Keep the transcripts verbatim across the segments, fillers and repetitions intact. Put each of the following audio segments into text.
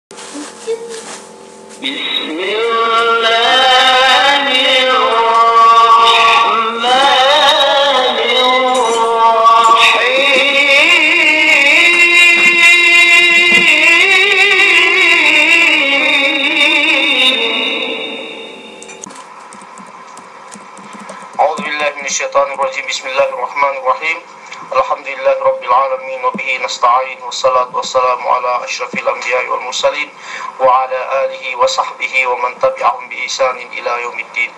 بسم الله الرحمن الرحيم. أعوذ بالله من الشيطان الرجيم. بسم الله الرحمن الرحيم. الحمد لله رب العالمين وبه نستعين والصلاة والسلام على أشرف الأنبياء والمرسلين وعلى آله وصحبه ومن تبعهم بإحسان إلى يوم الدين.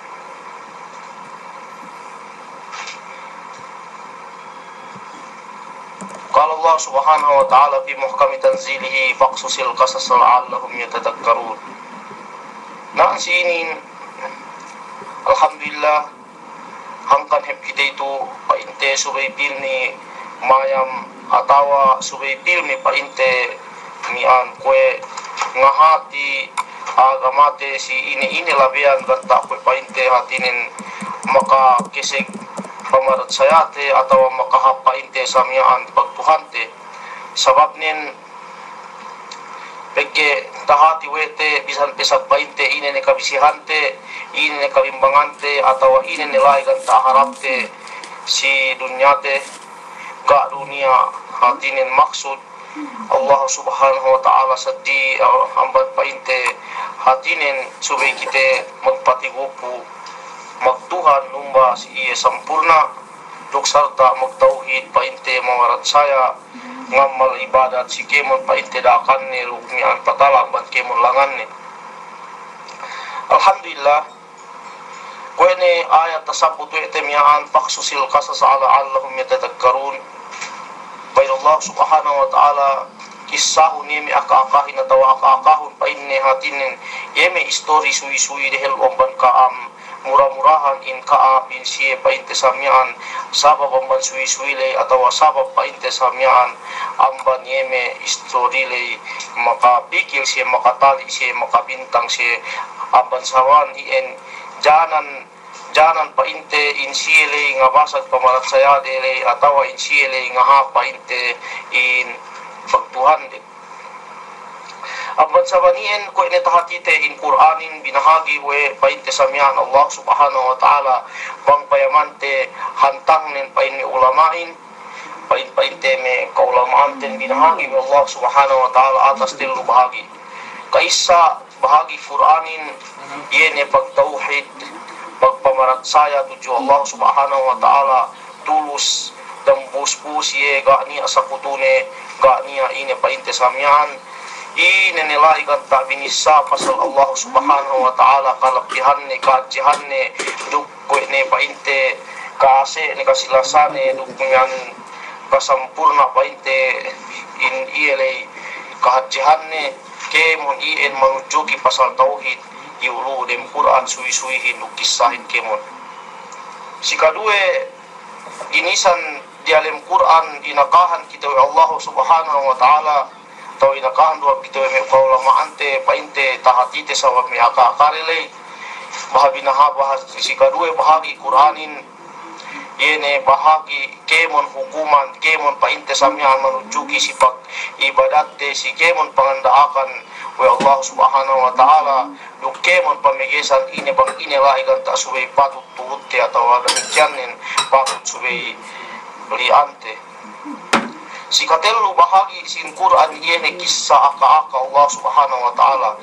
قال الله سبحانه وتعالى في محكم تنزيله: فاقصص القصص لعلهم يتذكرون. Na, si inin, alhamdulillah, hangkan hep kite itu pa'inte subey pilmi mayam atawa subey pilmi pa'inte miya'an kuwe' ngahati agamate si ine-ine labeyan ganta' kuwe' pa'inte hātinen makakeseg pamaratsayate atawa makahāp pa'inte sa miya'an pagtuhante. Sababnen pegge' tahati we' te bisan pe sab pa'inte ine ne kabisehante, ine ne kabimbangante, atawa ine ne la'i ganta' harapte si dunyate, ga' du niya' hātinen maksud Allah Subhanahu wa Ta'ala saddi, eh, amban pa'inte hātinen subey kite magpatigupu magtuhan numba si iye sampurna', duk sarta' magtawhid pa'inte mamaratsaya, ngamal ibadat si kēmon pa'inte da'akanne duk miya'an patala amban kēmon langanne. Alhamdulillah, kuwe' ne ayat tasabbut we' te miya'an, faqsusil qasasa la'allahum yatadhakkarun. Pa'in Allah Subhanahu wa Ta'ala, kissahun iye me' aka-akahin atawa aka-akahun pa'inne hātinen, iye me' istori suwi-suwi dehellu amban ka'am, mura-murahan in ka'am in siye pa'inte sa miya'an sabab amban suwi-suwi ley atawa sabab pa'inte sa miya'an amban iye me' istori ley makapikil siye, makatali' siye, makabintang siye, amban sawan iyan janan, janan pa'inte in siye ley ngabasag pamaratsayade ley atawa in siye ley ngahāp pa'inte in pagtuhande. Amban sabab iyan kuwe' ne tahatite in Kur'anin binahagi' we' pa'inte sa miya'an Allah Subhanahu wa Ta'ala bang payamante hantangnen pa'in me' ulama'in, pa'in, pa'inte me' kaulama'anten binahagi' we' Allah Subhanahu wa Ta'ala atas tellu bahagi'. Ka'issa bahagi' Kur'anin, iye ne pagtawhid, pagpamaratsaya tudju Allah Subhanahu wa Ta'ala, tulus dambus-bus iye, ga' niya' sakutune, ga' niya' ine pa'inte sa miya'an, ine ne la'i ganta' binissa pasal Allah Subhanahu wa Ta'ala, kalabbihanne, kahadjehanne, duk kuwe' ne pa'inte ka'ase'ne, kasilasane, duk miya'an kasampurna' pa'inte in iye ley kahadjehanne, kēmon iyan manudjuki pasal tawhid, iyu' lu'u dem Kur'an suwi-suwihin duk kissahin kēmon. Sikaduwe, ginisan diyalem Kur'an inakahan kite we' Allah Subhanahu wa Ta'ala, atawa inakahan du kite we' me' kaulama'ante pa'inte tahatite sabab me' aka-akale ley. Baha' binaha-, baha' sikaduwe bahagi' Kur'anin, iye ne bahagi' kēmon hukuman, kēmon pa'inte sa miya'an manudjuki si pag'ibadatte, si kēmon panganda'akan we' Allah Subhanahu wa Ta'ala, duk kēmon pamegesan ine bang ine la'i ganta' subey patut tuhutte atawa damikkiyannen patut subey li'ante. Sikatellu bahagi' sin Kur'an iye ne kissa aka-aka Allah Subhanahu wa Ta'ala.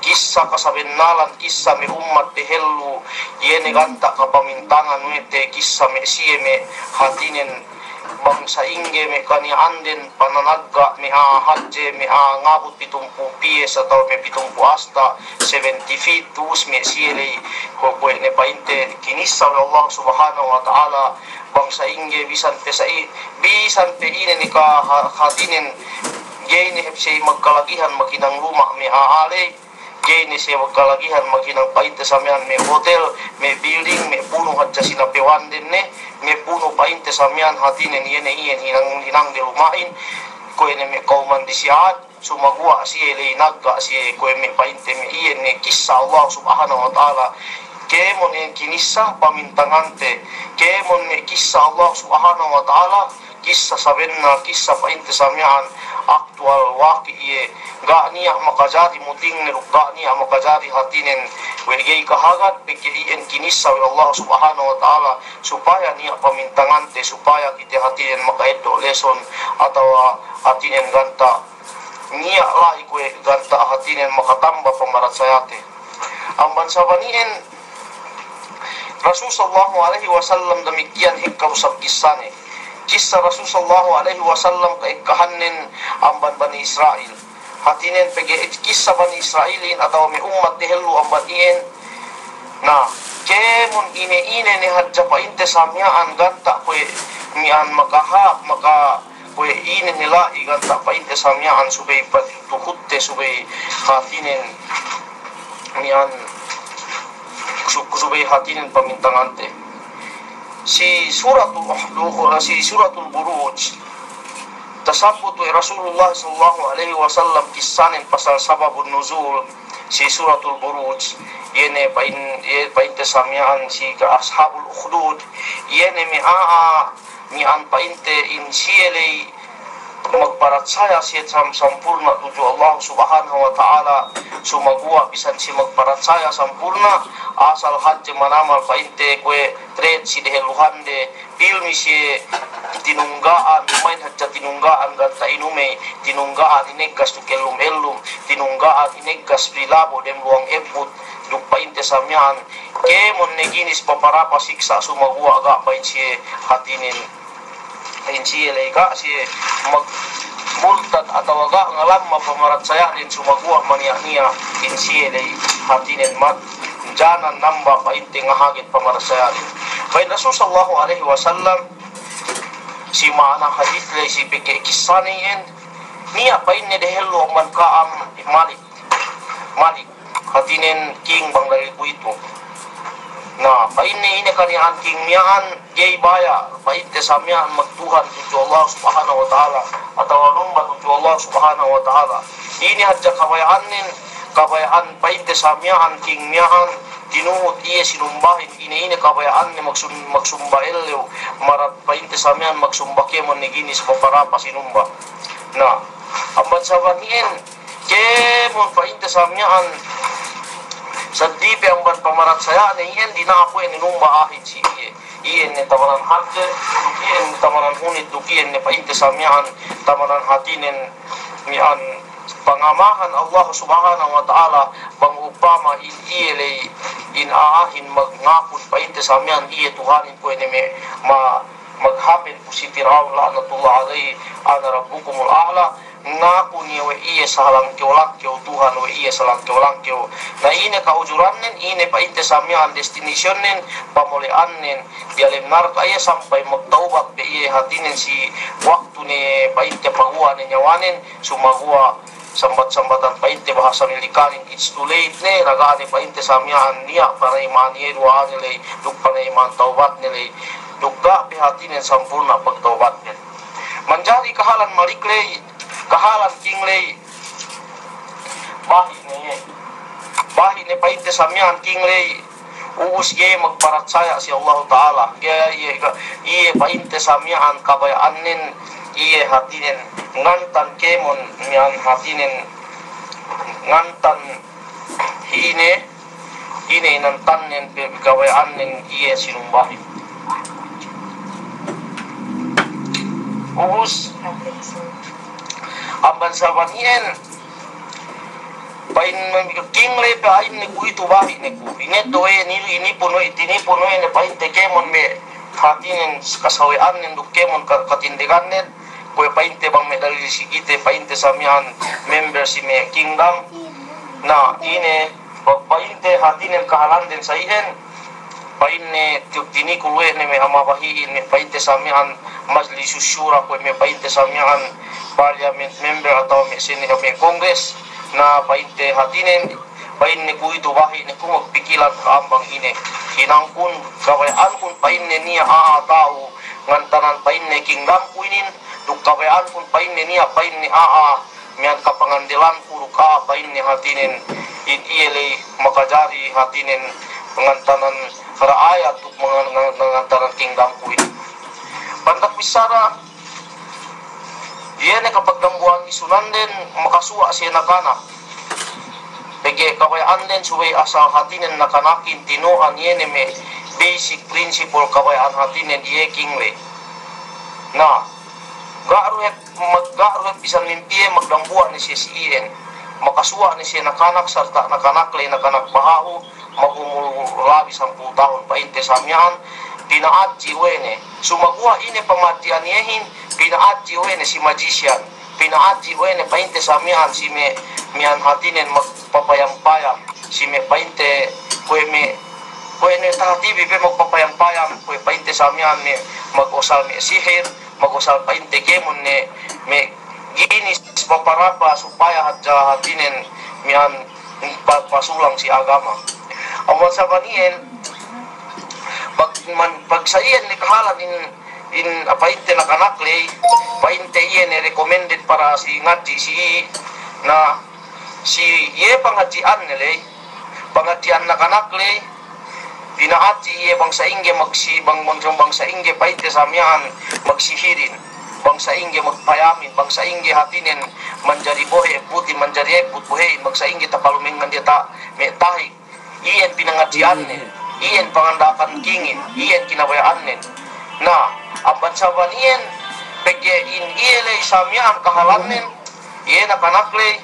Kissa kasabennalan, kissa me' ummat dehellu, iye ne ganta' kapamintangan we' te, kissa me' siye me' hātinen bang sa'ingge me' kaniya'anden pananagga', me' a'a hadje, me' a'a ngabut pitumpū' piyes atawa me' pitumpū' asta', seventy feet, tu'us me' siye ley, kuwe', kuwe' ne pa'inte kinissa we' Allah Subhanahu wa Ta'ala, bang sa'ingge bisan pe sa'i, bisan pe ine ne ka ha-, hātinen, ga'i ne hep siye magkalagihan maghinang luma' me' a'a ley, ga'i ne siye magkalagihan maghinang pa'inte sa miya'an me' hotel, me' building, me' punu hadja sinapewanden ne, me' punu pa'inte sa miya'an hātinen iye ne iyan hinang, hinangde luma'in, kuwe' ne me' kawman disi Ad, sumaguwa' siye ley nagga' siye kuwe' me' pa'inte me' iyan ne kissa Allah Subhanahu wa Ta'ala. Kēmon iyan kinissa pamintangante, kēmon me' kissa Allah Subhanahu wa Ta'ala, kissa sabenna, kissa pa'inte sa miya'an aktuwal waki' iye, ga' niya' makajari muting ne duk ga' niya' makajari hātinen we' ga'i kahagad, pegge' iyan kinissa we' Allah Subhanahu wa Ta'ala supaya niya' pamintangante, supaya kite hātinen maka'eddo' lesson atawa hātinen ganta' niya' la'i kuwe' ganta' hātinen makatamba pamaratsayate. Amban sabab iyan Rasul sallallahu alaihi wasallam damikkiyan hekka usab kissane. Kissa Rasul sallallahu alaihi wasallam ka'ekkahannen amban Bani Isra'il. Hātinen pegge' kissa Bani Isra'ilin atawa me' ummat dehellu amban iyan. Na, kēmon ine-ine ne hadja pa'inte sa miya'an ganta' kuwe' miya'an makahāp, maka kuwe' ine ne la'i ganta' pa'inte sa miya'an subey pa-, tuhutte subey hātinen miya'an su-, subey hātinen pamintangante. Si Suratul Ukhdu-, si Suratul Buruj, tasabbut we' Rasulullah sallallahu alaihi wasallam kissanen pasal sababun nuzul si Suratul Buruj, iye ne pa'in-, iye pa'inte sa miya'an si ka Ashabul Ukhdud, iye ne me' a'a miya'an pa'inte in siye ley magparatsaya siye sam-, sampurna' tudju Allah Subhanahu wa Ta'ala, sumaguwa' bisan siye magparatsaya sampurna', asal hadje manamal pa'inte kuwe' trade si dehelluhande, pilmi siye tinungga'an, duma'in hadja tinungga'an ganta' inumey, tinungga'an ineggas duk ellum-ellum, tinungga'an ineggas pilabo' dem luwang ebbut, duk pa'inte sa miya'an, kēmon ne ginis paparapa siksa' sumaguwa' ga' pa'in siye hātinen, pa'in siye ley ga' siye magmurtad atawa ga' ngalamma pamaratsaya'den sumaguwa' maniya'-niya' in siye ley hātinen mat janan namba pa'inte ngahaged pamaratsaya'den. Pa'in Rasul sallallahu alaihi wasallam si ma'ana hadis ley si pegge' kissane iyan, niya' pa'inne dehellu amban ka'am Malik. Malik, hātinen king bang dalil kuwe'itu. Na, pa'inne ine kaniya'an king miya'an, ga'i baya' pa'inte sa miya'an magtuhan tudju Allah Subhanahu wa Ta'ala, atawa numba tudju Allah Subhanahu wa Ta'ala. Ine hadja kabaya'annen, kabaya'an pa'inte sa miya'an king miya'an, tinuhut iye sinumbahin, ine-ine kabaya'anne magsum-, magsumba ellew, marat pa'inte sa miya'an magsumba kēmon ne ginis paparapa sinumba. Na, amban sabab iyan, kēmon pa'inte sa miya'an, saddi pe amban pamaratsaya'ne iyan dina'ak we' ne numba a'ahin si iye. Iyan ne tamanan hadje, duk iyan ne tamanan hunit, duk iyan ne pa'inte sa miya'an tamanan hātinen miya'an pangamahan Allah Subhanahu wa Ta'ala bang upama in iye ley in a'ahin magngakun pa'inte sa miya'an iye Tuhanin kuwe' ne me' ma-, maghāpen pu si Pir'aun la'natullah alaihi, "Ana rabbukumul a'la." Ngaku niya' we' iye salangkew-langkew Tuhan, we' iye salangkew-langkew. Na ine ka'ujurannen, ine pa'inte sa miya'an destinationnen, pamole'annen diyalem narka' iye sampay magtawbat pe iye hātinen si waktu ne pa'inte paguwa' ne niyawanen, sumaguwa' sambat-sambatan pa'inte bahasa Milikanin, it's too late ne, na ga' ne pa'inte sa miya'an niya' panayima'an iye duwa'ane ley, duk panayima'an tawbatne ley, duk ga' pe hātinen sampurna' pagtawbatnen. Manjari kahalan Malik ley, kahalan king ley, bahi' ne iye. Bahi' ne pa'inte sa miya'an king ley, ubus ga'i magparatsaya' si Allahu Ta'ala. Ga'i iye ga-, iye pa'inte sa miya'an kabaya'annen, iye hātinen ngantan kēmon miya'an hātinen ngantan ine, ine inantannen pe kabaya'annen iye sinumbahin. Ubus, amban sabab iyan, pa'in king ley pe a'ahin ne kuwe'itu bahi' ne ku. Ine do'e ni, inipun we', tinipun we' ne pa'inte kēmon me' hātinen kasawe'annen duk kēmon ka-, katindegannen, kuwe' pa'inte bang me' dalil si kite, pa'inte sa miya'an member si me' kingdom. Na, ine, pa-, pa'inte hātinen kahalanden sa iyan, pa'inne tu-, tinikul we' ne me' ama bahi'in, me' pa'inte sa miya'an majlisus syura, kuwe' me' pa'inte sa miya'an parliament member atawa me' sene-, me' congress. Na, pa'inte hātinen, pa'inne kuwe'itu bahi' ne ku magpikilan ka'am bang ine. Hinangkun, kabaya'ankun pa'inne niya' a'a ta'u ngantanan pa'inne kingdomku inin, duk kabaya'ankun pa'inne niya' pa'inne a'a miya'an kapangandelanku duk a'a pa'inne hātinen in iye ley makajari hātinen ngantanan ra'ayat duk ngan-, ngan-, ngantanan kingdomku inin. Pandak bissara, Iye ne kapagdambuwa'an isunanden makasuwa' siye nakanak. Pegge' kabaya'anden subey asal hātinen nakanakin tinu'an iye ne me' basic principle kabaya'an hātinen iye king ley. Na, ga' du hep, ga' du hep bisan mimpiye magdambuwa' ne siye si iyan. Makasuwa' ne siye nakanak sarta' nakanak ley, nakanak bahahu, magumul labi sampū' tahun pa'inte sa miya'an, pina'adji' we' ne. Sumaguwa' ine pamadji'an iyehin, pina'adji' we' ne si magician. Pina'adji' we' ne pa'inte sa miya'an si me', miya'an hātinen magpapayam-payam. Si me' pa'inte kuwe' me', kuwe' ne tahatibi pe magpapayam-payam, kuwe' pa'inte sa miya'an me' magosal me' sihir, magosal pa'inte kēmon ne me' ginis paparapa supaya hadja hātinen miya'an pa-, pasulang si agama. Amban sabab iyan, pag-, man-, pag sa iyan ne kahalan in, in, pa'inte nakanak ley, pa'inte iye ne recommended para si ngadji' si, na, si iye pangadji'an ne ley, pangadji'an nakanak ley, pina'adji' iye bang sa'ingge magsi-, bang, bang, bang sa'ingge pa'inte sa miya'an magsihirin, bang sa'ingge magpayamin, bang sa'ingge hātinen manjari bohe' ebbutin, manjari ebbut bohe'in, bang sa'ingge tapalumengngan diya' ta-, me' tahik, iyan pinangadji'annen, iyan panganda'akan kingin, iyan kinabaya'annen. Na, amban sabab iyan, pegge' in iye ley sa miya'an kahalannen, iye nakanak ley,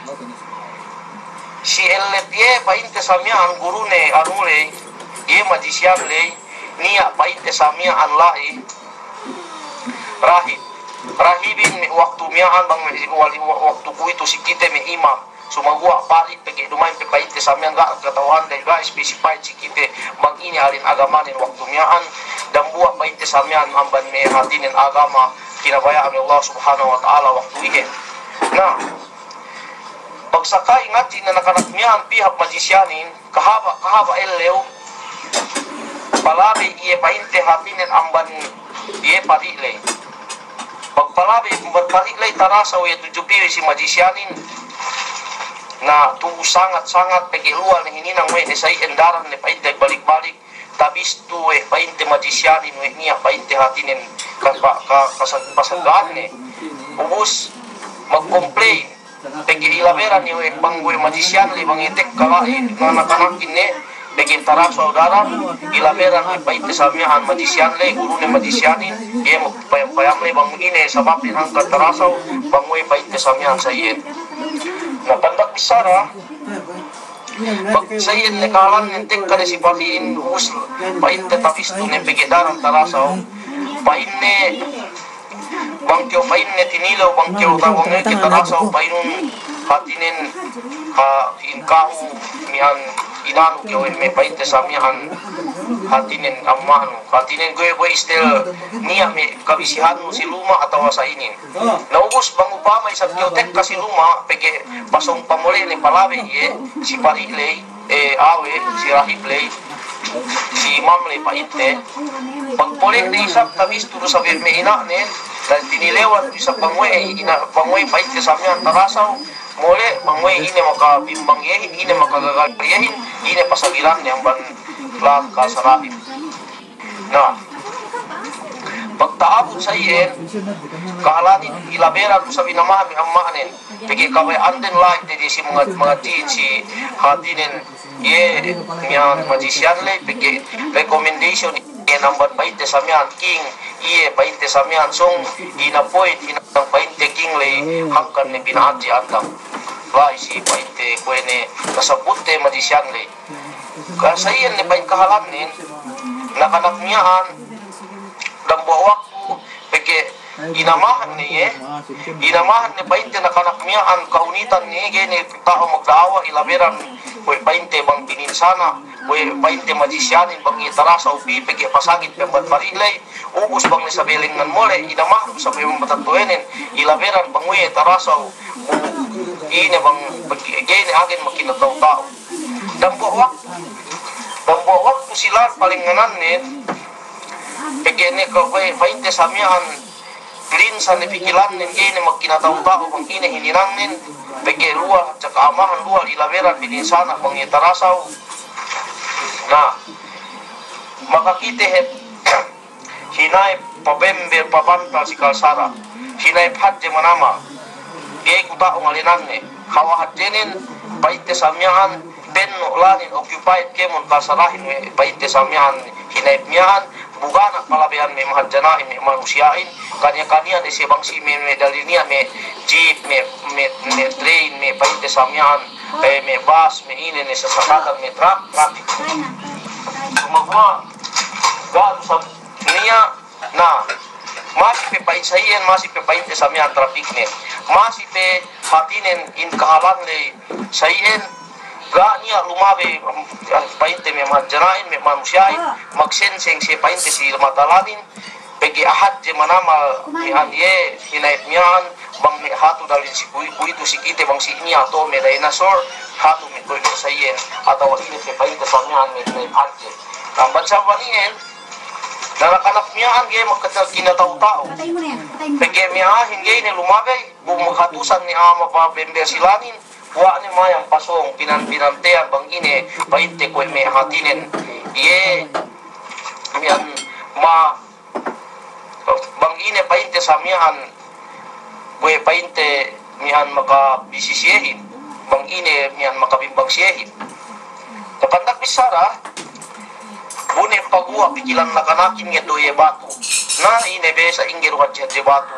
si ellet iye pa'inte sa miya'an gurune anu ley, iye magician ley, niya' pa'inte sa miya'an la'i, rahib. Rahibin me' waktu miya'an bang me' wali-, wa-, waktu kuwe'itu si kite me' imam. Sumaguwa' pari' pegge' duma'in pe pa'inte sa miya'an ga' kata'uhande, ga' specified si kite bang ine alin agamanen waktu miya'an, dambuwa' pa'inte sa miya'an amban me' hātinen agama kinabaya'an we' Allah Subhanahu wa Ta'ala waktu iyan. Na, pagsaka ingat si nakanak miya'an pī hap magicianin, kahaba', kahaba' ellew, palabey iye pa'inte hātinen amban iye pari' ley. Pagpalabey, pagpari' ley tarasaw iye tudju pī we' si magicianin. Na, tu'u sangat-sangat pegge' luwal ne hininang we' ne sa iyan daran ne pa'inte balik-balik. Tabistu we' pa'inte magicianin we' niya' pa'inte hātinen kapa-, ka-, kasa-, pasagga'anne. Ubus magcomplain. Pegge' ilaberan iye we' bang we' magician ley bang iye tekka la'i nganakanakin ne, pegge' tarasaw daran, ilaberan we' pa'inte sa miya'an magician ley, gurune magicianin, iye magpayam-payam ley bang ine sababnen hangkan tarasaw, bang we' pa'inte sa miya'an sa iyan. Na, pandak bissara, pag sa iyan ne kahalannen tekka ne si pari'in, ubus pa'inte tabistu ne pegge' daran tarasaw, pa'inne, bang kew pa'inne tinilew, bang kew tawang ke tarasaw pa'inun, hātinen, ha, in ka'u miya'an inanu kew me' pa'inte sa miya'an, hātinen amma'nu, hātinen ga'i, ga'i istel niya' me' kabisihannu si luma' atawa sa inin. Na ubus bang upama isab kew tekka si luma', pegge' pasōng pamole' ne palabey iye, si pari' ley, e, awe, si rahib ley, si imam ley pa'inte. Pagpole' ne isab tabistu du sabi me' ina'nen, na tinilewan du isab bang we' ina-, bang we' pa'inte sa miya'an tarasaw, mole' bang we' ine makabimbang iyehin, ine makagagal iyehin, ine pasabilanne amban laka sara'in. Na, pagta'abut sa iyan, kahalanin ilaberan du sabi namahan me' amma'nen. Pegge' kabaya'anden la'i te di si manga-, mangadji'in si hātinen iye miya'an magician ley, pegge' recommendation iye namban pa'inte sa miya'an king, iye pa'inte sa miya'an sōng, ina point, ina pa'inte king ley, hangkan ne pina'adji' andang. La'i si pa'inte kuwe' ne tasabutte magician ley. Ka sa iyan ne pa'in kahalannen, nakanak miya'an, dambuwa' waktu, pegge' inamahan ne iye, inamahan ne pa'inte nakanak miya'an kahunitan ne, ga'i ne ta'u magda'awa, ilaberan we' pa'inte bang bininsana', we' pa'inte magicianin bang iye tarasaw pī, pegge' pasagit pe amban pari' ley, ubus bang ne sabelengan mole', inamahan sabe amban matetto'anen, ilaberan bang we' iye tarasaw, ine bang, pegge' ga'i ne agen makinata'u-ta'u. Dambuwa' waktu, dambuwa' waktu si lān palengnganannen, pegge' ne ka-, pa'inte sa miya'an, linsa ne pikilannen, ga'i ne makinata'u-ta'u bang ine hininangnen, pegge' luwal hadja ka'amahan, luwal ilaberan bininsana' bang iye tarasaw. Na, makakite hep, hinayep pabembel pabantal si kalsara, hinayep hadje manamal. Ga'i ku ta'u ngalenanne. Hawal hadjenen, pa'inte sa miya'an, penno' lanin occupied kēmon kalsarahin we' pa'inte sa miya'an hinayep miya'an, bu ga' ne palabeyan me' mahadjana'in, me' manusiya'in, kaniya-kaniya ne siye bang si me', me' dalil niya' me' jeep, me', me', me' train, me' pa'inte sa miya'an, eh, me' bus, me' ine ne sasakatan, me' truck, traffic. Sumaguwa', ga' du sa niya', na, masi pe pa'in sa iyan, masi pe pa'inte sa miya'an trafficnen. Masi pe hatinen in kahalan ley sa iyan, ga' niya' lumabey, ah, pa'inte me' mahadjana'in, me' manusiya'in, magsengseng siye pa'inte si mata lanin, pegge' hadje manamal miya'an iye hinayep miya'an, bang me' hatu dalil si kuwi-, kuwitu si kite bang si niya' atawa me' dinosaur, hatu me' kuwe' me' sa iyan, atawa ine pe pa'inte sa miya'an me' hinayep hadje. Amban sabab iyan, nakanak miya'an ga'i makakina ta'u-ta'u. Pegge' miya'ahin ga'i ne lumabey, bu makatusan ne a'a mapabembel si lanin, kuwe' ne mayam pasōng pinan-pinanteyan bang ine pa'inte kuwe' me' hatinen. Iye, miya'an ma-, bang ine pa'inte sa miya'an, kuwe' pa'inte miya'an makabisi siyehin, bang ine miya'an makabimbang siyehin. Tapandak bissara, bu ne paguwa' pikilan nakanakin ngeddo' iye batu. Na, ine be sa'ingge du hadje-hadje batu.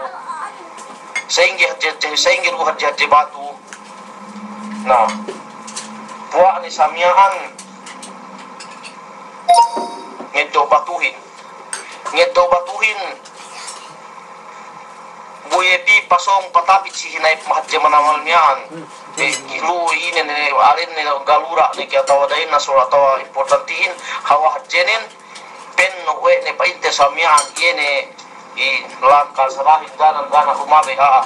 Sa'ingge hadje-hadje, sa'ingge du hadje-hadje batu. Na, kuwe' ne sa miya'an ngeddo' batuhin. Ngeddo' batuhin, bu iye pī pasōng patapit si hinayep mahadje manamal miya'an. Eh, lu ine ne, alen ne galura' ne ke atawa dinosaur atawa importantihin, hawal hadjenen, penno' we' ne pa'inte sa miya'an, iye ne i langka sarahin ganan-ganan lumabey a'a.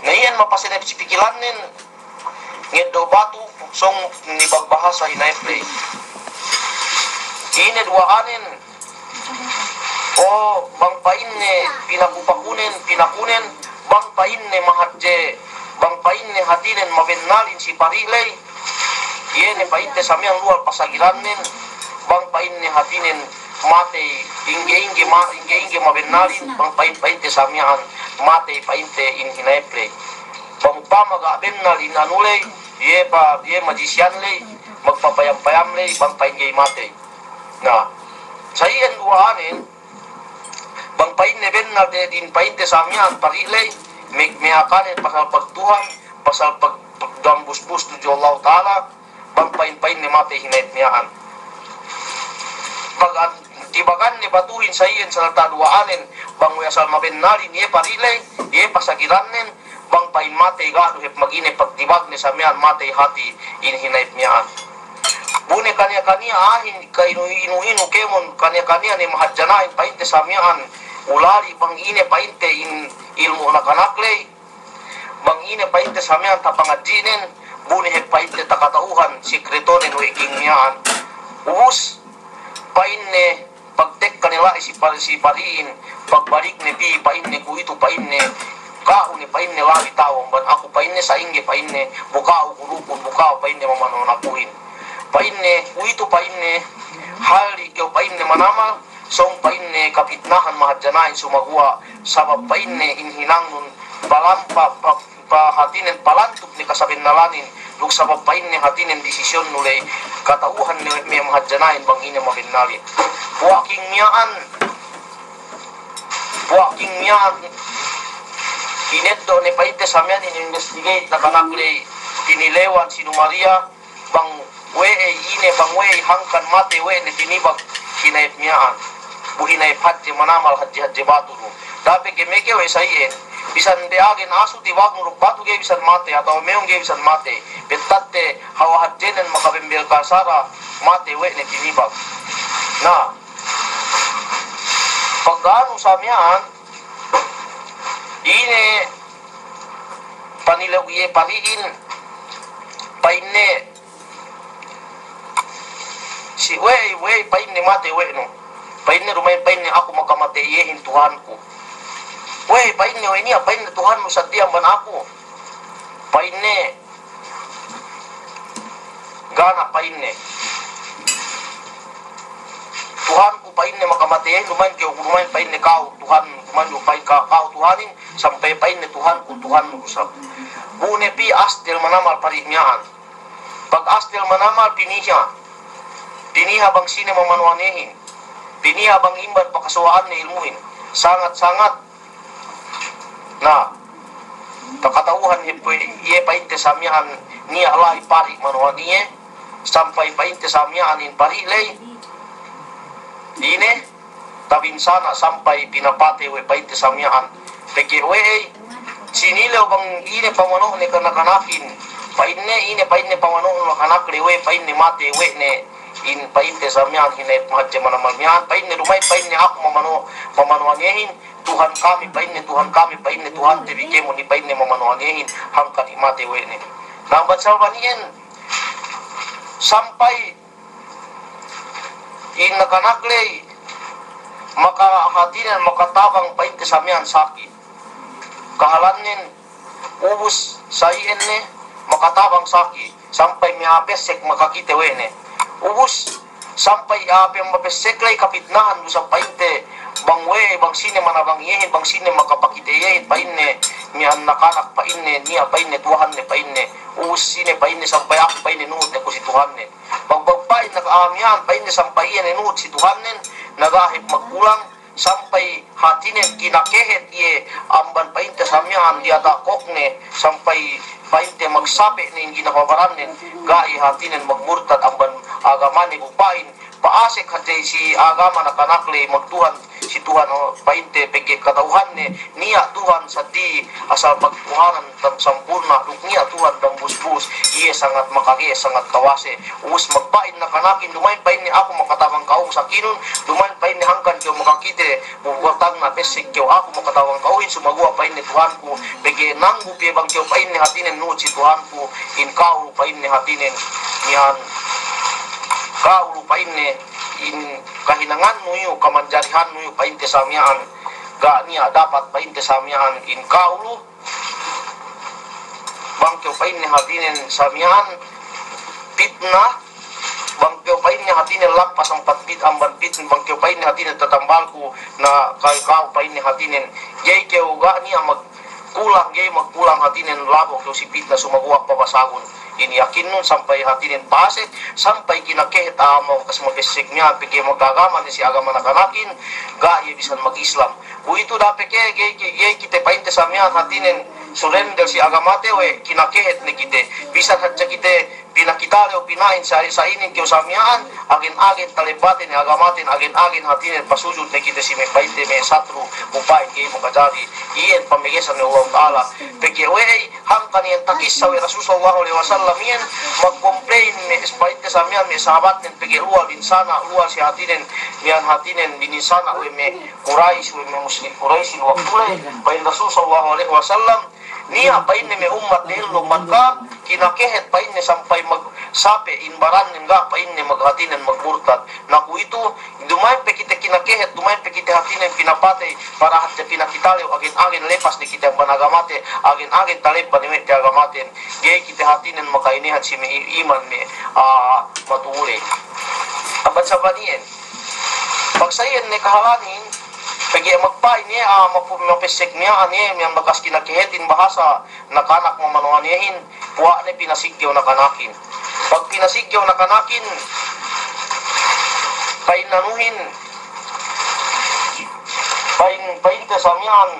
Na iyan mapasenep si pikilannen, ngeddo' batu sōng nibag bahasa hinayep ley. Ine duwa'anen, o, bang pa'inne pinaku-pakunen, pinakunen, bang pa'inne mahadje, bang pa'inne hatinen mabennalin si pari' ley, iye ne pa'inte sa miya'an luwal pasagirannen, bang pa'inne hatinen matey, ingge-ingge ma-, ingge-ingge mabennalin, bang pa'in-, pa'inte sa miya'an matey pa'inte in hinayep ley. Bang upama ga' bennal in anu ley, iye pa, iye magician ley, magpapayam-payam ley, bang pa'in ga'i matey. Na, sa iyan duwa'anen, bang pa'inne bennal de din pa'inte sa miya'an pari' ley, me', me' akanen pasal pagtuhan, pasal pag-, pagdambus-bus tudju Allahu Ta'ala, bang pa'in-pa'inne matey hinayep miya'an. Pag-, tibaganne batuhin sa iyan salta' duwa'anen, bang we' asal mabennalin iye pari' ley, iye pasagirannen, bang pa'in matey ga' du hep magine pagtibagne sa miya'an matey hati in hinayep miya'an. Bu ne kaniya-kaniya a'ahin ka'inu-inu kēmon kaniya-kaniya ne mahadjana'in pa'inte sa miya'an ulali' bang ine pa'inte in ilmu' nakanak ley. Bang ine pa'inte sa miya'an tapangadji'nen, bu ne hep pa'inte takata'uhan sikretonen we' king miya'an. Ubus, pa'inne pagtekka ne la'i si pa-, si pari'in, pagbalikne pī pa'inne kuwe'itu pa'inne, ka'u ne pa'inne labi ta'u amban aku pa'inne sa'ingge pa'inne, bu ka'u gurukun, bu ka'u pa'inne mamanu akuhin. Pa'inne kuwe'itu pa'inne, halli' kew pa'inne manamal, sōng pa'inne kapitnahan mahadjana'in sumaguwa', sabab pa'inne in hinangnun palampa, pa-, pa hatinen palantuk ne kasabennalanin, duk sabab pa'inne hatinen disisiyonnu ley, kata'uhan ne me' mahadjana'in bang ine mabennalin. Puwa' king miya'an, puwa' king miya'an, ineddo' ne pa'inte sa miya'an in-investigate nakanak ley, tinilewan si Numariya, bang we'ey ine, bang we'ey hangkan matey we' ne tinibag hinayep miya'an. Bu hinayep hadje manamal hadje-hadje batu du. Da'a pe ke meke we' sa iyan. Bisan de agen asu tibagnu duk batu ga'i bisan matey, atawa meyong ga'i bisan matey. Bettadte hawal hadjenen makabembel kalsara matey we' ne tinibag. Na, paganu sa miya'an, ine panilew iye pari'in, pa'inne, si we'ey, we'ey pa'inne matey we' nu. Pa'inne duma'in pa'inne aku makamatey iyehin Tuhanku. We'ey pa'inne, we' niya' pa'inne Tuhannu saddi amban aku. Pa'inne, ga' na pa'inne. Tuhanku pa'inne makamatey iyehin, duma'in kew, duma'in pa'inne ka'u Tuhan, duma'in du pa'in ka-, ka'u Tuhanin, sampay pa'inne Tuhanku, Tuhannu du isab. Bu ne pī astel manamal pari' miya'an. Pag astel manamal piniha. Piniha bang sine mamanu'anehin. Piniha bang imban pakasuwa'anne ilmuhin. Sangat-sangat. Na, takata'uhan iye, iye pa'inte sa miya'an niya' la'i pari' manu'an iye. Sampay pa'inte sa miya'an in pari' ley. Ine? Tabinsana' sampay pinapatey we' pa'inte sa miya'an. Pegge' we'ey, sinilew bang ine pamano'ne kanakanakin. Pa'inne, ine pa'inne pamano'ne kanakley we' pa'inne matey we' ne. In pa'inte sa miya'an hinayep mahadje manamal miya'an. Pa'inne duma'in pa'inne aku mamano', mamano'anehin. Tuhan kami pa'inne, Tuhan kami pa'inne, Tuhante bi kēmon i pa'inne mamano'anehin. Hangkan i matey we' ne. Na amban sabab iyan, sampay in nakanakley, maka hatinen makatabang pa'inte sa miya'an saki. Kahalannen, ubus sa iyan ne, makatabang saki. Sampay me' a'a pessek makakite we' ne. Ubus, sampay a'a pe mapessek ley kapitnahan du sa pa'inte, bang we', bang sine manabang iyehin, bang sine makapakite iyehin, pa'inne, miya'an nakanak pa'inne, niya' pa'inne, tuwahanne pa'inne. Ubus sine pa'inne, sampay aku pa'inne nuhut ne ku si Tuhannen. Pag, pag pa'in naka a'a miya'an pa'inne sampay iye ne nuhut si Tuhannen, na ga' hep magkulang, sampay hatinen kinakehet iye amban pa'inte sa miya'an diyata' kokne, sampay pa'inte magsape' ne in ginhawa barannen, ga' iye hatinen magmurtad amban agamane bu pa'in, pa'asek hadja si agama nakanakley magtuhan si Tuhan, o, pa'inte pegge' kata'uhanne, niya' Tuhan saddi asal pagtuhanan tam sampurna', duk niya' Tuhan dambusbus, iye sangat makage, sangat tawase. Ubus magpa'in nakanakin, duma'in pa'inne aku makatabang ka'u sakinun, duma'in pa'inne hangkan kew makakite, bu batang na pessek kew aku makatabang ka'uhin, sumaguwa' pa'inne Tuhanku, pegge' nanggu pe bang kew pa'inne hatinen nuhut si Tuhanku, in ka'u pa'inne hatinen, miya'an, ka'u pa'inne, in kahinangannu iyu', kamanjarihannu iyu' pa'inte sa miya'an, ga' niya' dapat pa'inte sa miya'an, in ka'u, bang kew pa'inne hatinen sa miya'an pitna, bang kew pa'inne hatinen lappas ampat pit-, amban pitna, bang kew pa'inne hatinen tatambalku, na ka'u, ka'u pa'inne hatinen, ga'i kew ga' niya' magkulang, ga'i magkulang hatinen labo' kew si pitna sumaguwa' pabasagun. In yakinnun sampay hatinen pa'asek, sampay kinakehet a'a bakas mapessek miya'an pegge' magagama ne si agama nakanakin, ga' iye bisan mag-Islam. Kuwe'itu da'a pe ke, ga'i, ga'i, ga'i kite pa'inte sa miya'an hatinen surrender si agamate we' kinakehet ne kite. Bisan hadja kite pinakitalew pina'in sa, sa inin kew sa miya'an, agen-agen talebbaten agamaten, agen-agen hatinen pasujud ne kite si me' pa'inte me' satru', bu pa'in ga'i makajari. Iyan pamegesan we' Allahu Ta'ala. Pegge' we'ey, hangkan iyan takissa we' Rasul sallallahu alaihi wasallam iyan, magcomplain me' pa'inte sa miya'an me' sahabatnen pegge' luwal binsana', luwal si hatinen, miya'an hatinen bininsana' we' me' Quraish, we' me' musyrik Quraishin waktu ley, pa'in Rasul sallallahu alaihi wasallam, niya' pa'inne me' ummat diyalem Makka, kinakehet pa'inne sampay magsape' in barannen ga' pa'inne maghatinen magmurtad. Na kuwe'itu, duma'in pe kite kinakehet, duma'in pe kite hatinen pinapatey, para hadja pinakitalew agen-agen lepas ne kite amban agamate, agen-agen talebba ne we' te agamaten. Ga'i kite hatinen maka'inehan si me' i-, iman me', ah, matu'u ley. Amban sabab iyan. Pagsa iyan ne kahalanin, pegge' magpa'in iye, ah, mapu-, mapessek miya'an iye, miya'an bakas kinakehetin bahasa nakanak mamanu'anehin, puwa'ne pinasiggew nakanakin. Pag pinasiggew nakanakin, pa'in anuhin, pa'in, pa'inte sa miya'an,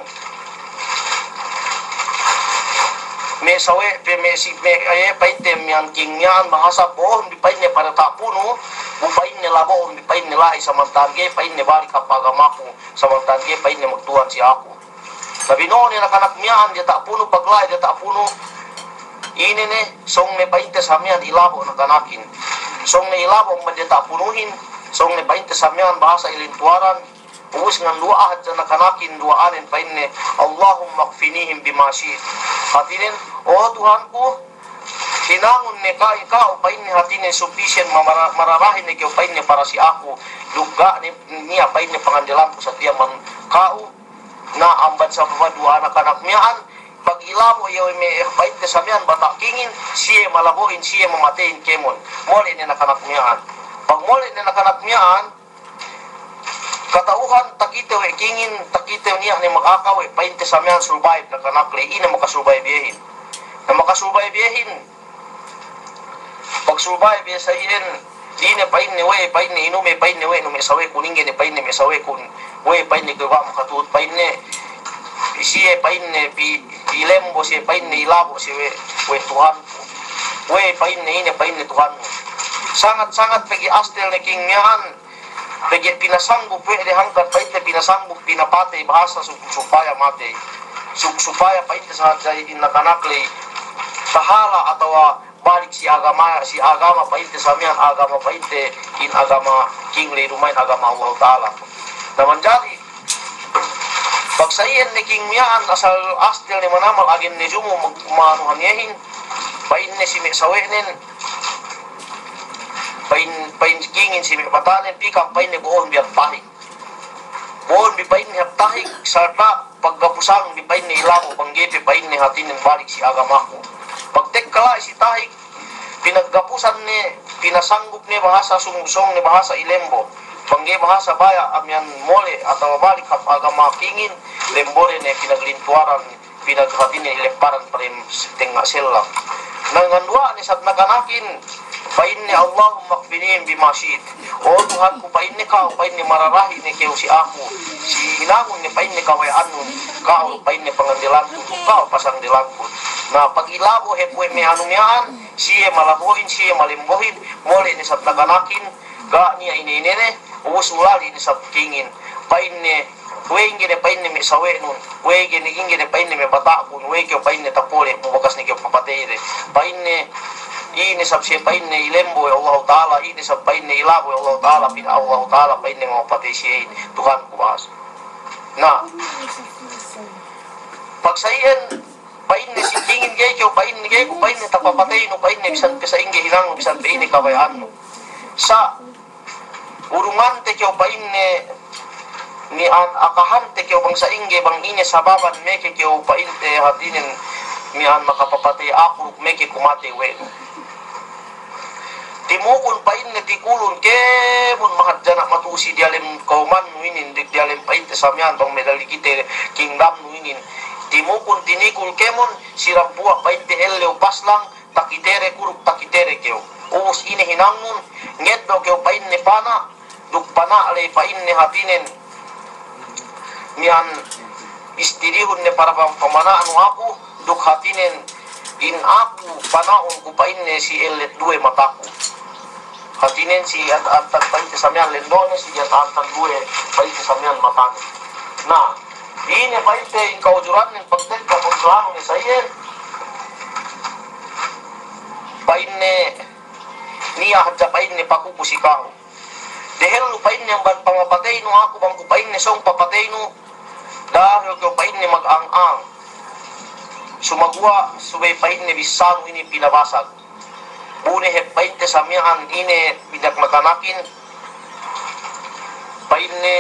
me' sawe' pe me' si, me', eh, pa'inte miya'an king miya'an bahasa bo'ohun bi pa'inne para ta'punu, bu pa'inne labo'un bi pa'inne la'i samantan ga'i pa'inne balik hap agamaku, samantan ga'i pa'inne magtuhan si aku. Sabab ine ne nakanak miya'an diyata' punu, pagla'i diyata' punu, ine ne, sōng ne pa'inte sa miya'an ilabo' nakanakin. Sōng ne ilabo' amban diyata' punuhin, sōng ne pa'inte sa miya'an bahasa ilintuwaran, ubus nganduwa'a hadja nakanakin duwa'anen pa'inne, "Allahumma kfinihim bima shi'ta." Hatinen, "O Tuhanku, hinangun ne ka-, ka'u pa'inne hatinen sufficient mamara-, mararahin ne kew pa'inne para si aku, duk ga' ne niya' pa'inne pangandelanku satiya man ka'u." Na amban sabab duwa'a nakanak miya'an, pag ilabo' iye we' me' pa'inte sa miya'an bata' kingin, siye malabo'in, siye mamateyin kēmon. Mole' ne nakanak miya'an. Pag mole' ne nakanak miya'an, kata'uhan takite we' kingin, takite niya' ne magaka we' pa'inte samiyan survive na kanak ley, ine makasurvive iyehin. Na makasurvive iyehin, pagsurvive iye sa iyan, ine pa'inne, we' pa'inne, inume pa'inne we' nu me' sawekun, ingge ne pa'inne me' sawekun, we' pa'inne, kew ga' makatuhut pa'inne, siye pa'inne, pi-, pilembo siye pa'inne, ilabo siye we', we' Tuhanku. We' pa'inne, ine pa'inne Tuhanku. Sangat-sangat pegge' astel ne king miya'an, pegge' pinasanggup we' de hangkan pa'inte pinasanggup, pinapatey bahasa su-, supaya matey. Su-, supaya pa'inte sa hadja in nakanak ley tahala' atawa balik si agama, si agama pa'inte samiyan, agama pa'inte in agama king ley duma'in agama Allahu Ta'ala. Na manjari, pagsa'iyan ne king miya'an asal astel ne manamal agen ne jumu mag-, manuhan iyehin, pa'inne si me' sawe'nen, pa'in, pa'in kingin si me' batanen, pikam pa'inne bo'ohun bi hap tahik. Bo'ohun bi pa'inne hap tahik, sarta' paggapusan bi pa'inne ilabo, bang ga'i pe pa'inne hatinen balik si agamaku. Pagtekka la'i si tahik, pinaggapusan ne, pinasanggup ne bahasa sung-, song ne bahasa ilembo. Bang ga'i bahasa baya' amiyan mole' atawa balik hap agama kingin, lembo de ne pinaglintuwaran, pinaghatinen ilepparan pa dem tengnga' sellang. Na nganduwa' ne sab nakanakin, pa'inne, "Allahumma kfinihim bima shi'ta." O Tuhanku, pa'inne, ka'u pa'inne mararahi ne kew si aku, si hinangun ne pa'inne kabaya'annun, ka'u pa'inne pangandelangkun, ka'u pasangdelangkun. Na pagilabo hep we' me' anu miya'an, siye malabohin, siye malembohin, mole' ne sab nakanakin, ga' niya' ine-inene, ubus ulali' ne sab kingin. Pa'inne, we' ingge ne pa'inne me' sawe'nun, we' ingge ne, ingge ne pa'inne me' bata'kun, we' kew pa'inne tapole', bu bakas ne kew papateyde. Pa'inne, ine sab siye pa'inne ilembo we' Allahu Ta'ala, ine sab pa'inne ilabo we' Allahu Ta'ala, pa'in Allahu Ta'ala pa'inne mapatey siyehin, Tuhanku bahas. Na, pagsa'iyan, pa'inne si kingin, ga'i kew pa'inne, ga'i ku pa'inne tapapateynu, pa'inne bisan pe sa'ingge hinangnu, bisan pe ine kabaya'annu. Sa' urungante kew pa'inne, miya'an akahante kew bang sa'ingge, bang ine sababan meke kew pa'inte hatinen miya'an makapapatey aku duk meke ku matey we' nu. Timukun pa'inne tikulun, kēmon mahadjana' matu'u si diyalem kawmannu inin, di diyalem pa'inte samiyan bang me' daligite kingdamnu inin. Timukun tinikul kēmon, si dambuwa' pa'inte ellew paslang, takitede ku duk takitede kew. Ubus ine hinangnun, ngeddo' kew pa'inne pana', duk pana' ley pa'inne hatinen miya'an istidihun ne para pam-, pamana'nu aku, duk hatinen in aku pana'un ku pa'inne si ellet duwe mataku. Hatinen si an-, antag pa'inte samiyan lendo'ne, si an-, antag duwe pa'inte samiyan matane. Na, ine pa'inte in ka'ujurannen pagtekka pagsuhanun ne sa iye, pa'inne niya' hadja pa'inne pakuku si ka'u. Dehellu pa'inne amban pamapateynu aku bang ku pa'inne sōng papateynu, dahel kew pa'inne mag-ang-ang. Sumaguwa' subey pa'inne bissānu inin pinabasag. Bu ne hep pa'inte samiyan ine binak nakanakin, pa'inne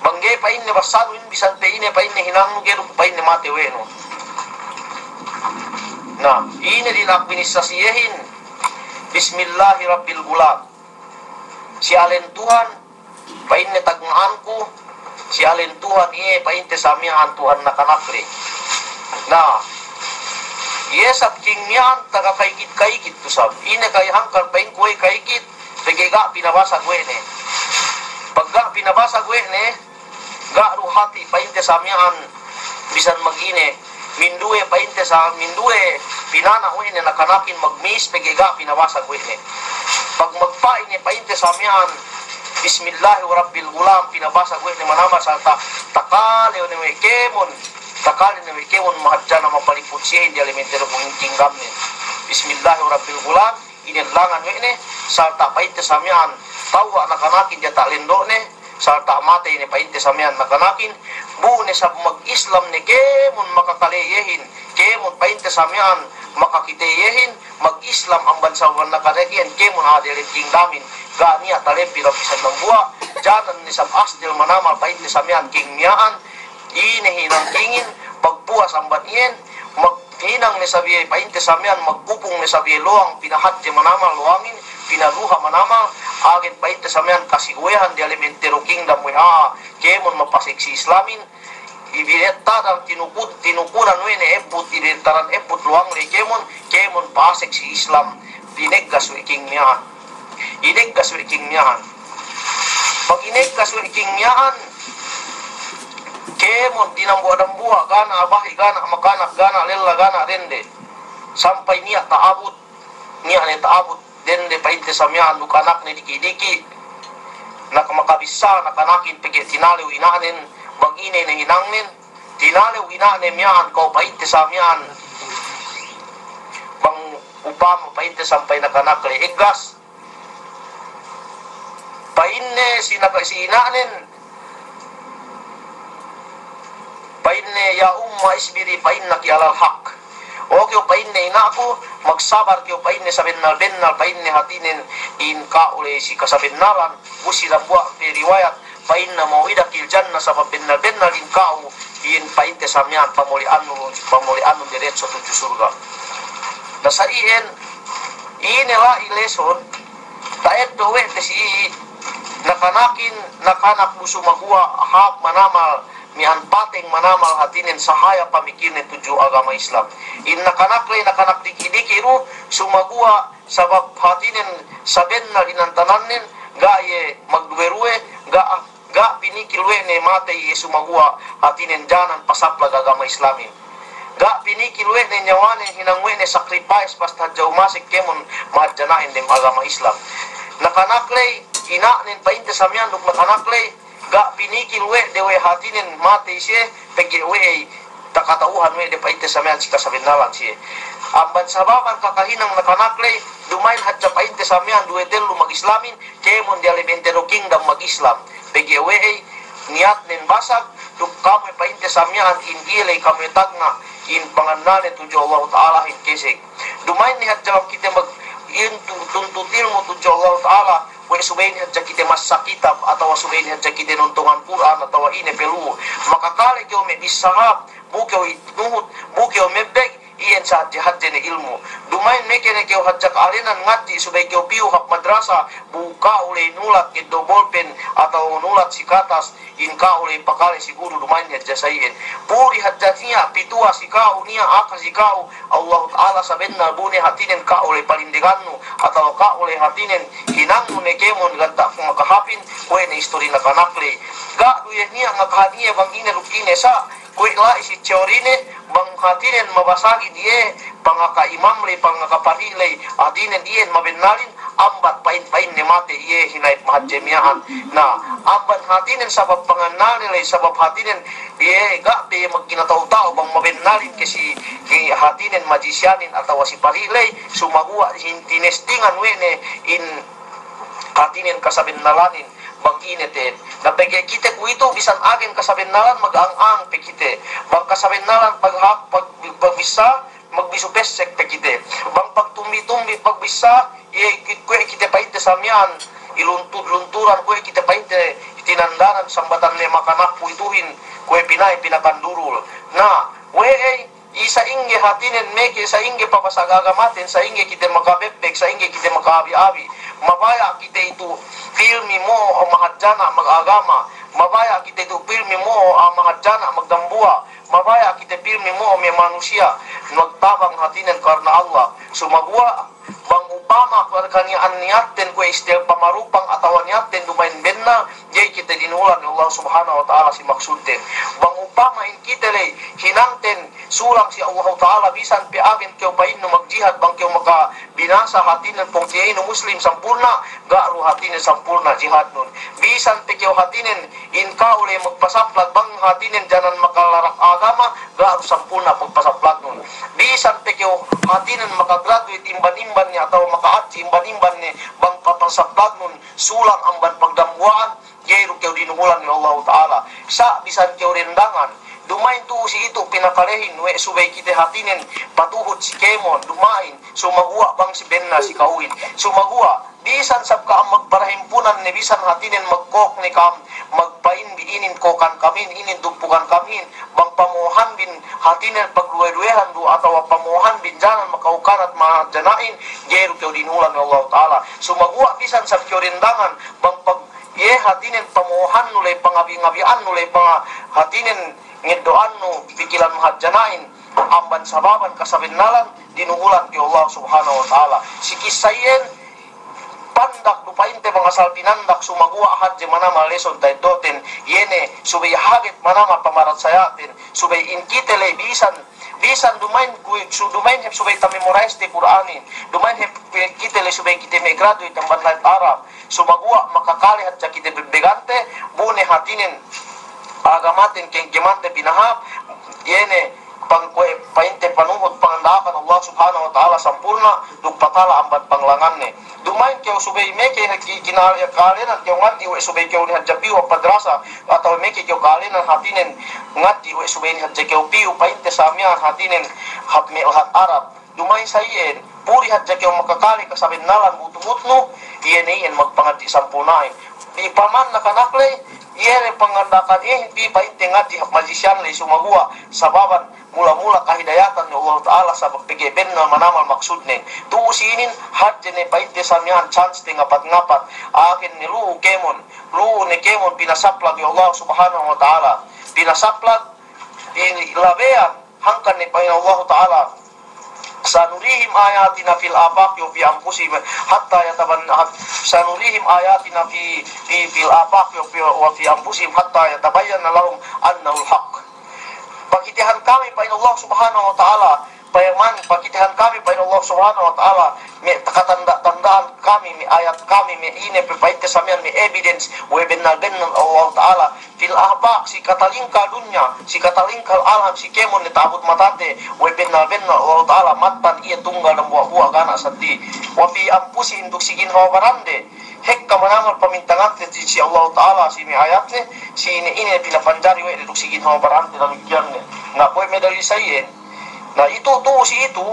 bang ga'i pa'inne basanu in bisan pe ine pa'inne hinangnu ga'i du pa'inne matey we' nu. Na, ine dina'ak binissā si iyehin, Bismillahi Rabbil Ghulam. Si alen Tuhan, pa'inne tagna'anku, si alen Tuhan iye pa'inte samiyan Tuhan nakanak ley. Na, iye sab king miya'an taga kaikit-kaikit tu sab. Ine kay hangkan pa'inku we' kaikit, pegge' ga' pinabasag we' ne. Pag ga' pinabasag we' ne, ga' du hati' pa'inte samiyan bisan magine, minduwe pa'inte sa-, minduwe pinana' we' ne nakanakin magmis pegge' ga' pinabasag we' ne. Pag magpa'ine pa'inte samiyan, Bismillahi wa Rabbil Ghulam, pinabasag we' ne manamal sarta' takale we' ne we' kēmon, takale ne we' kēmon mahadjana' mapaliput siyehin diyalem entero kingdamnen. Bismillahi wa Rabbil Ghulam, inellangan we' ne, sarta' pa'inte samiyan, tewwa' nakanakin diyata' lendo'ne, sarta' matey ne pa'inte samiyan nakanakin, bu ne sab mag-Islam ne kēmon makakale iyehin, kēmon pa'inte samiyan makakite iyehin, mag-Islam amban sababan nakanakin, kēmon a'a diyalem kingdamin, ga' niya' talebbi dam bisan dambuwa', janan ne sab astel manamal pa'inte samiyan king miya'an, ine hinang kingin, pagpuwas amban iyen, mag- hinang ne sab iye pa'inte samiyan, maggupung ne sab iye lowang, pinahadje manamal lowangin, pinaluha manamal, Agen pa'inte sa miya'an kasiguwehan diyalem entero kingdom we' a'a, kēmon mapasek si Islamin, ibinetta dan tinukud-, tinukunan we' ne ebbut, ibinetta dan ebbut luwang ley kēmon, kēmon pasek si Islam, pineggas we' king miya'an. Ineggas we' king miya'an. Pag ineggas we' king miya'an, kēmon dinambuwa'-dambuwa', ga' ne bahi', ga' ne makanak, ga' ne lella, ga' ne dende. Sampay niya' ta'abut, niya' ne ta'abut dende pa'inte sa miya'an duk anakne diki'-diki'. Na makabissā nakanakin pegge' tinalew ina'nen, bang ine ne hinangnen, tinalew ina'ne miya'an kew pa'inte sa miya'an. Bang upama pa'inte sampay nakanak ley eggas. Pa'inne si naka-, si ina'nen, pa'inne, "Ya umma isbiri fa innaki alal haq." O kew pa'inne ina'ku, magsabar kew pa'inne sabennal-bennal pa'inne hatinen in ka'u ley si kasabennalan, bu si dambuwa' pe riwayat, "Fa inna maw'idakil jannah," sabab bennal-bennal in ka'u, in pa'inte sa miya'an pamole'annu, pamole'annu diretso tudju surga'. Na sa iyan, ine la'i lesson, ta'eddo' we' te si nakanakin, nakanak du sumaguwa' hāp manamal, miya'an pateng manamal hatinen sahaya pamikilnen tudju agama Islam. In nakanak ley, nakanak diki'-diki' du, sumaguwa' sabab hatinen sabennal inantanannen, ga' iye magduwe-ruwe, ga', ga' pinikil we' ne matey iye sumaguwa' hatinen janan pasaplag agama Islamin. Ga' pinikil we' ne nyawanen hinang we' ne sacrifice basta hadja umasek kēmon mahadjana'in dem agama Islam. Nakanak ley, ina'nen pa'inte sa miya'an duk nakanak ley, ga' pinikil we' de we' hatinen matey siye, pegge' we'ey, takata'uhan we' de pa'inte sa miya'an si kasabennalan siye. Amban sababan kakahinang nakanak ley, duma'in hadja pa'inte sa miya'an duwe tellu mag-Islamin, kēmon diyalem entero kingdom mag-Islam. Pegge' we'ey, niyatnen basag, duk kamuwe pa'inte sa miya'an in iye ley kamuwe tagna', in pangannalne tudju Allahu Ta'alahin keseg. Duma'in ne hadja bang kite mag-, in tu-, tuntut ilmu' tudju Allahu Ta'ala, we' subey ne hadja kite massa kitab, atawa subey ne hadja kite nontongan Kur'an, atawa ine pe lu'u. Makakale kew me' bissā hāp, bu kew nuhut, bu kew mebbeg, iyan sa hadje-hadje ne ilmu'. Duma'in meke ne kew hadja ka'alenan ngadji' subey kew piyu hap madrasa, bu ka'u ley nulat keddo' bolpen, atawa nulat si katas, in ka'u ley pakale si guru, duma'in hadja sa iyan. Puri hadja niya' pituwa si ka'u, niya' aka si ka'u, Allahu Ta'ala sabennal bu ne hatinen ka'u ley palindegannu, atawa ka'u ley hatinen hinangnu ne kēmon ganta' makahāpin, kuwe' ne istori nakanak ley. Ga' du iye niya' ngakahan iye bang ine duk ine sa', kuwe' la'i si teorine, bang hatinen mabasagin iye, pangaka imam ley, pangaka pari' ley, hatinen iyan mabennalin, ambat pa'in-pa'in ne matey iye hinayep mahadje miya'an. Na, ambat hatinen sabab pangannalne ley, sabab hatinen iye ga' pe magkinata'u-ta'u bang mabennalin ke si, ke hatinen majisyanin atawa si pari' ley, sumaguwa' hin tinestingan we' ne in hatinen kasabennalanin bang ine te'ed. Na pegge' kite kuwe'itu bisan agen kasabennalan mag-ang-ang pe kite. Bang kasabennalan pag-, pag-, pagbissā, magbisu pessek pe kite. Bang pagtumbi-tumbi pagbissā, iye ki-, kuwe' kite pa'inte sa miya'an, iluntud-lunturan, kuwe' kite pa'inte tinandanan sambatan ne makanak kuwe'ituhin, kuwe' pina'in pinakandurul. Na, we'ey, i sa'ingge hatinen meke, sa'ingge pabasag agamaten, sa'ingge kite makabebbeg, sa'ingge kite makaabi-abi. Mabaya' kite itu pilmi mo'o mahadjana' magagama. Mabaya' kite itu pilmi mo'o mahadjana' magdambuwa'. Mabaya' kite pilmi mo'o me' manusiya' magtabang hatinen karna Allah. Sumaguwa' bang upama kuwe' kaniya' niyatten kuwe' istel pamarupang atawa niyatten duma'in bennal, ga'i kite dinuhulan Allah Subhanahu wa Ta'ala si maksudten. Bang upama in kite ley hinangten sulang si Allahu Ta'ala, bisan pe agen kew pa'innu magjihad bang kew makabinasa hatinen pungtina'i nu muslim sampurna', ga' du hatinen sampurna' jihadnun. Bisan pe kew hatinen in ka'u ley magpasaplag bang hatinen janan makalarak agama, ga' du sampurna' pagpasaplagnun. Bisan pe kew hatinen makagraduate imban-imban ne atawa maka'atsi imban-imban ne bang papasaplagnun, sulang amban pagdambuwa'an, ga'i du kew dinuhulan we' Allahu Ta'ala. Sa' bisan kew dendangan, Duma'in tu'u si itu pinakalehin we' subey kite hatinen patuhut si kēmon, duma'in, sumaguwa' bang si bennal si ka'uhin. Sumaguwa', bisan sab ka'am magparahimpunan ne, bisan hatinen magkōk ne ka'am, magpa'in bi inin kōkan kamihin, inin dumpukan kamihin, bang pamo'ohan bin hatinen pagduwe-duwehan du atawa pamo'ohan bin janan maka'ukanat mahadjana'in, ga'i du kew dinuhulan we' Allahu Ta'ala. Sumaguwa' bisan sab kew dendangan, bang pag- iye hatinen pamo'ohannu ley, pangabi-ngabi'annu ley, panga-, hatinen ngeddo'annu pikilan mahadjana'in, amban sababan kasabennalan, dinuhulan kew we' Allah Subhanahu wa Ta'ala. Si kissa iyan, pandak du pa'inte bang asal pinandak, sumaguwa' hadje manamal lesson ta'eddo'ten, iye ne subey haget manamal pamaratsaya'ten, subey in kite ley bisan, bisan duma'in kuwe', su-, duma'in hep subey ta-memorize te Kur'anin, duma'in hep kuwe' kite ley subey kite me' graduate amban lahat Arab, sumaguwa' makakale hadja kite bebbegante, bu ne hatinen agamaten kengkemante pinahāp, iye ne pang kuwe' pa'inte panuhut panganda'akan Allah Subhanahu wa Ta'ala sampurna', duk patala amban panglanganne. Duma'in kew subey meke ki-, kinal-, ka'alenan kew ngadji' we' subey kew ne hadja piyu hap madrasa, atawa meke kew ka'alenan hatinen ngadji' we' subey ne hadja kew piyu pa'inte sa miya'an hatinen hap me' lahat Arab. Duma'in sa iyan, puri hadja kew makakale kasabennalan bu tuhutnu, iye ne iyan magpangadji' sampurna'in. Di paman nakanak ley, iye ne panganda'akan iyan, pī pa'inte ngadji' hap magician ley sumaguwa', sababan mula-mula kahidayatan we' Allahu Ta'ala, sabab pegge' bennal manamal maksudnen. Tu'u si inin, hadje ne pa'inte sa miya'an chance te ngapat-ngapat. Agen ne lu'u kēmon, lu'u ne kēmon pinasaplag we' Allah Subhanahu wa Ta'ala. Pinasaplag, in labeyan, hangkan ne pa'in Allahu Ta'ala, سنريهم آياتنا في الآفاق وفي أنفسهم حتى يتبن-، حت-، سنريهم آياتنا في، في، في الآفاق وفي، وفي أنفسهم حتى يتبين لهم أنه الحق. Pakitehan kami, pa'in Allah Subhanahu wa Ta'ala, payaman, pakitehan kami, pa'in Allah Subhanahu wa Ta'ala, me' katanda'-tanda'an kami, me' ayat kami, me' ine pe pa'inte sa miya'an, me' evidence, we' bennal-bennal Allah Ta'ala, في الآفاق, si katalingkal dunya, si katalingkal alam, si kēmon ne ta'abut matate, we' bennal-bennal Allah Ta'ala, mattan iye tunggal dambuwa'-buwa' ga' ne seddili. وفي أنفسهم, duk si ginhawa barande, hekka manamal pamintangante si, si Allah Ta'ala, si me' ayatne, si ine-ine pinapanjari we' de duk si ginhawa barande damikkiyan ne. Na kuwe' me' dalil sa iyan. Na itu, tu'u si itu,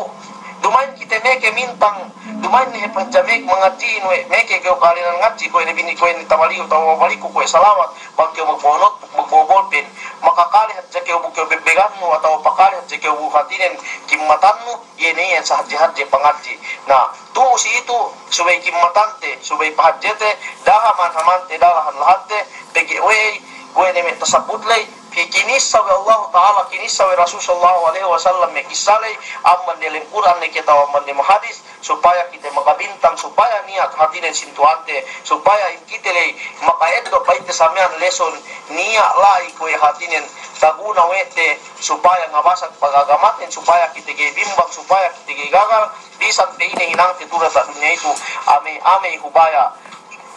duma'in kite meke mintang, duma'in ne hep hadja meke mangadji'in we', meke kew ka'alenan ngadji', kuwe' ne bini, kuwe' ne tamali'u, atawa baliku, kuwe' salawat, bang kew magbo'o notebook, magbo'o bolpen, makakale hadja kew bu kew bebbegannu, atawa pakale hadja kew bu hatinen kimmatannu, iye ne iyan sahadje-hadje pangadji'. Na, tu'u si itu, subey kimmatante, subey pahadjete, da'a man hamante, da'a lahan-lahante, pegge' we'ey, kuwe' ne me' tasabbut ley, Ki-, kinissa we' Allahu Ta'ala, kinissa we' Rasul sallallahu alaihi wasallam me' kissa ley, amban delem Kur'an ne ke atawa amban delem hadis, supaya kite makabintang, supaya niya' hatinen sintuwante, supaya in kite ley maka'eddo' pa'inte sa miya'an lesson, niya' la'i kuwe' hatinen taguna we' te, supaya ngabasag pagagamaten, supaya kite ga'i bimbang, supaya kite ga'i gagal, bisan pe ine hinangte tu diyata' dunya itu, ame'-ame' hubaya'.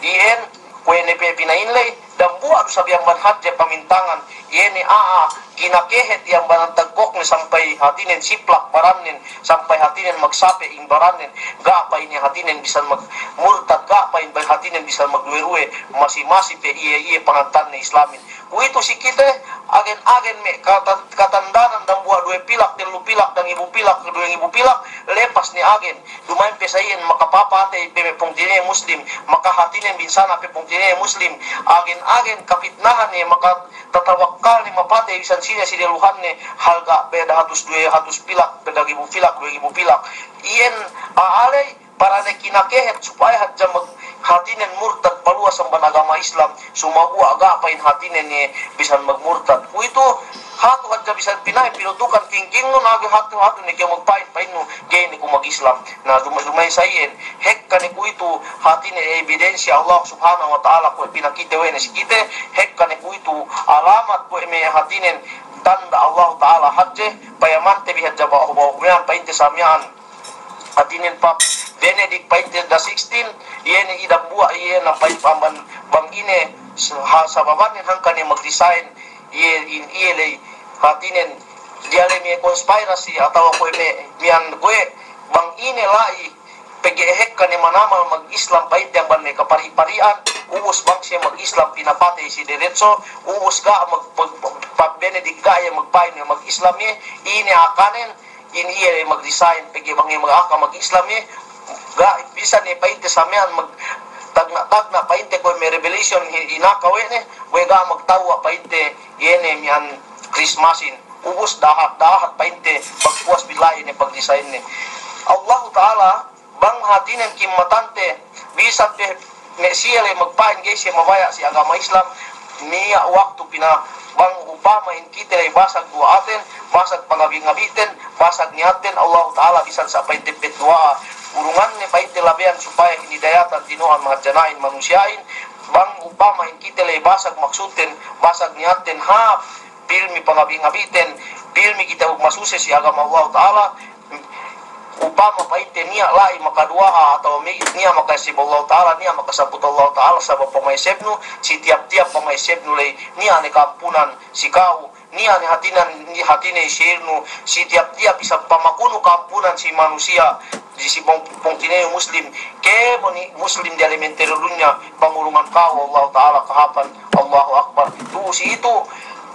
Iyan, kuwe' ne pe pina'in ley, dambuwa' du sabi amban hadje pamintangan, iye ne a'a, kinakehet iye amban tagkokne sampay hatinen siplak barannen, sampay hatinen magsape' in barannen, ga' pa'in iye hatinen bisan magmurtad, ga' pa'in hatinen bisan magduwe-ruwe, masi-masi pe iye, iye pangantanne Islamin. Kuwe'itu si kite, agen-agen me' katan-, katandanan dambuwa' duwe pilak, tellu pilak, dangibu pilak, duwe ngibu pilak, lepas ne agen. Duma'in pe sa iyan makapapatey pe me' pungtina'i Muslim, makahatinen binsana' pe pungtina'i Muslim, agen-agen kapitnahan iye, makatatawakkalne mapatey bisan sine si deluhanne, halga' pe dahatus, duwe hatus pilak, pe dangibu pilak, duwe ngibu pilak. Iyan a'a ley, para ne kinakehet supaya hadja mag-, hatinen murtad paluwas amban agama Islam, sumaguwa' ga' pa'in hatinen iye bisan magmurtad. Kuwe'itu hatu hadja bisan pina'in pinutukan kingkingnun, agi hatu-hatu ne kew magpa'in, pa'innu ga'i ne ku mag-Islam. Na, duma-, duma'in sa iyan, hekka ne kuwe'itu hatinen ebidensiya Allah Subhanahu wa Ta'ala kuwe' pinakite we' ne si kite, hekka ne kuwe'itu alamat kuwe' me' hatinen tanda' Allah Ta'ala hadje, payamante bi hadja ba-, ba-, miya'an pa'inte sa miya'an. Hatinen Pap Benedict pa'inte the sixteen, iye ne i dambuwa', iye ne pa'in amban bang ine sa-, ha-, sababannen hangkan iye mag-resign, iye in, iye ley hatinen diyalem iye conspiracy atawa kuwe' me' miya'an kuwe' bang ine la'i pegge' hekka ne manamal mag-Islam pa'inte amban me' kapari-pari'an, ubus bang siye mag-Islam pinapatey si deretso, ubus ga' mag-, mag-, pa'in bene di' ga' iye magpa'in iye mag-Islam iye, ine akanen, ine iye mag-resign, pegge' bang iye mag-aka mag-Islam iye, ga' bisan iye pa'inte sa miya'an magtagna'-tagna' pa'inte kuwe' me' revelation hi-, inaka we' ne, we' ga' magtawwa' pa'inte iye ne miya'an Christmasin. Ubus dahat-dahat pa'inte, magpuwas billahi ne pag-resign ne. Allahu Ta'ala, bang hatinen kimmatante, bisan pe me' siye le magpa'in ga'i siye mabaya' si agama Islam, niya' waktu pina-, bang upama in kite le basag duwa'aten, basag pangabi-ngabiten, basag niyaten, Allahu Ta'ala bisan sa' pa'inte petduwa'a. Urungan ne pa'inte labeyan supaya hinidayatan tinu'an mahadjana'in manusiya'in, bang upama in kite le basag maksudten, basag niyaten, hāp pilmi pangabi-ngabiten, pilmi kite masuse si agama Allahu Ta'ala, upama pa'inte niya' la'i makaduwa'a atawa mi-, niya' makaseb Allahu Ta'ala, niya' makasabut Allahu Ta'ala, sabab pama'esebnu, si tiyap-tiyap pama'esebnu ley, niya' ne ka'ampunan si ka'u, niya' ne hatinan, ni hatine sirnu, si tiyap-tiyap isab pamakunu ka'ampunan si manusiya', si pung-, pungtina'i Muslim, kēmon i Muslim diyalem entero dunya, pangurungan ka'u Allahu Ta'ala kahāpan. Allahu Akbar. Tu'u si itu,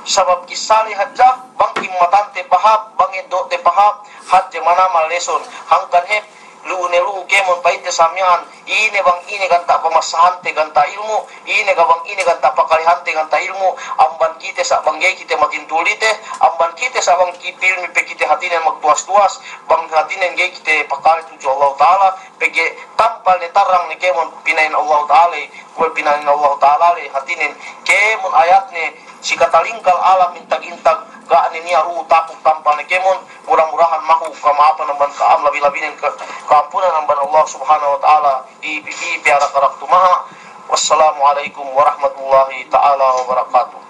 sabab kissa le hadja, bang kimmatante pahāp, bang eddo'te pahāp, hadja manamal lesson. Hangkan hep, lu'u ne lu'u kēmon pa'inte sa miya'an, ine bang ine ganta' pamassahante ganta' ilmu', ine ga' bang ine ganta' pakalehante ganta' ilmu', amban kite sa' bang ga'i kite matintul dite, amban kite sa' bang ki-, pilmi pe kite hatinen magtuwas-tuwas, bang hatinen ga'i kite pakale tudju Allahu Ta'ala, pegge' tampal ne tarang ne kēmon pina'in Allahu Ta'ala, kuwe' pina'in Allahu Ta'ala le hatinen kēmon ayatne si katalingkal alam intag-intag, ga' ne niya' lu'u tapuk tampal ne kēmon. Mura-murahan maku kama'apan amban ka'am, labi-labinen ka-, ka'ampunan amban Allah Subhanahu wa Ta'ala. I, i, i, piyarak-arak tumaha. Wassalamu alaikum warahmatullahi ta'ala wabarakatuh.